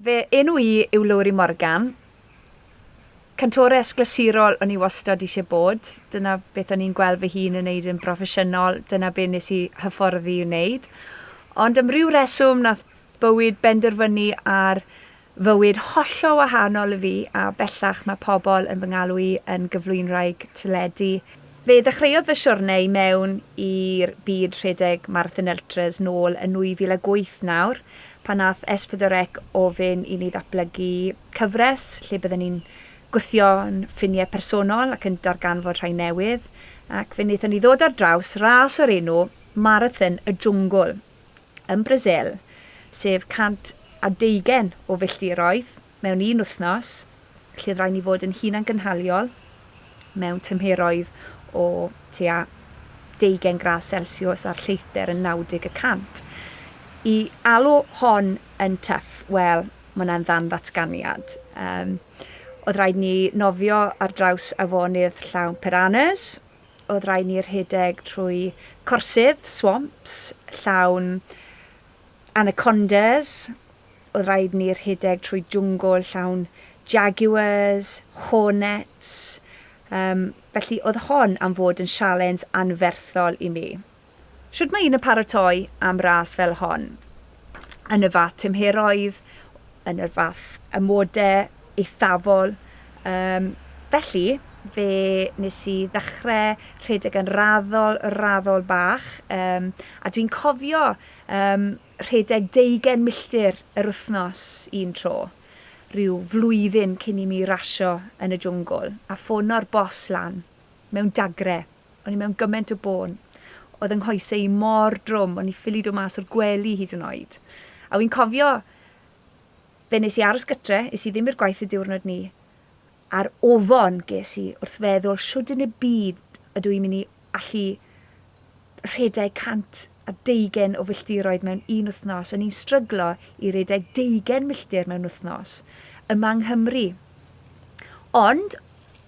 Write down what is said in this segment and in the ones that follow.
Fy enw i yw Lowri Morgan. Cantores glasurol o'n i wastad eisiau bod. Dyna beth o'n i'n gweld fy hun yn wneud yn broffesiynol. Dyna be nes i hyfforddi i wneud. Ond am ryw reswm nath bywyd benderfynu ar fywyd hollol wahanol i fi a bellach mae pobl yn fy ngalw i yn gyflwynwraig teledu. Fe ddechreuodd fy siwrne i mewn i'r byd rhedeg Marathon Ultras nôl yn 2008 nawr, pan nath S4C ofyn i ni ddatblygu cyfres lle bydden ni'n gwthio'n ffiniau personol ac yn darganfod rhai newydd, ac fe wnaethon ni ddod ar draws ras o'r enw Marathon y Jwngl. yn Brasil, sef 120 o filltiroedd mewn un wythnos, lle oedd rhaid ni fod yn hunangynhaliol mewn tymheroedd o tua deugain gradd Celsius a'r lleithder yn 90 y cant. I alw hon yn tough, wel, mae hwnna'n ddan ddatganiad. Um, oedd rhaid ni nofio ar draws afonydd llawn piranhas, Oedd rhaid ni rhedeg trwy corsydd, swamps, llawn anacondas. Oedd rhaid ni rhedeg trwy jwngl llawn jaguars, hornets. Um, felly oedd hon am fod yn sialens anferthol i mi. Shwt mae un yn paratoi am ras fel hon? Yn y fath tymheroedd, yn y fath amodau eithafol. Um, felly, fe nes i ddechrau rhedeg yn raddol, raddol bach. Um, a dwi'n cofio um, rhedeg deugen milltir yr wythnos un tro, rhyw flwyddyn cyn i mi rasio yn y jwngl, a ffono'r bos lan mewn dagre. O'n i mewn gymaint o bôn. Oedd 'y nghoesau i mor drwm, o'n i ffili dod mas o'r gwely hyd yn oed. A wi'n cofio, fe nes i aros gytre, es i ddim i'r gwaith y diwrnod 'ny, a'r ofon ges i wrth feddwl shwd yn y byd ydw i'n mynd i allu rhedeg 120 o filltiroedd mewn un wythnos. O'n i'n stryglo i redeg deugain milltir mewn wythnos yma yng Nghymru. Ond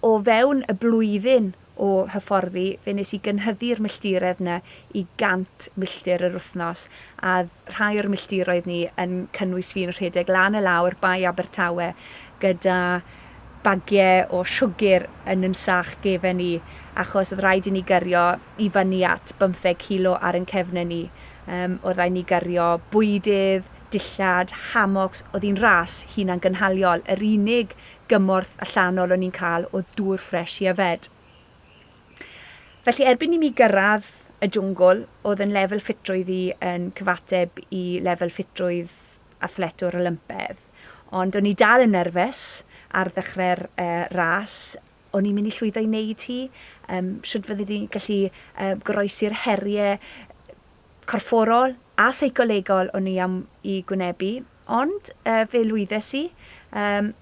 O fewn y blwyddyn o hyfforddi, fe wnes i gynhyddu'r milltiredd 'na i 100 milltir yr wythnos, a rhai o'r milltiroedd 'ny yn cynnwys fi'n rhedeg lan a lawr Bae Abertawe gyda bagiau o siwgr yn yn sach gefen i, achos oedd rhaid i ni gyrio i fyny at bymtheg kilo ar yn cefnau ni. Um, oedd rhaid ni gyrio bwydydd, dillad, hammocks, oedd hi'n ras hunangynhaliol. Yr unig gymorth allanol o'n i'n cael oedd dŵr ffresh i yfed. Felly erbyn i mi gyrraedd y jwngl, oedd yn lefel ffitrwydd i yn cyfateb i lefel ffitrwydd athletwr Olympedd. Ond o'n i dal yn nerfus ar ddechrau'r uh, ras. O'n i'n mynd i llwyddo i wneud hi? Um, shwt fydde i'n gallu uh, goroesi'r heriau corfforol a seicolegol o'n i am i gwynebu, ond uh, fe lwyddes i. Um,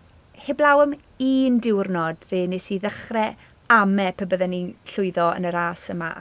heblaw am un diwrnod, fe nes i ddechrau ame pe bydden ni'n llwyddo yn y ras yma.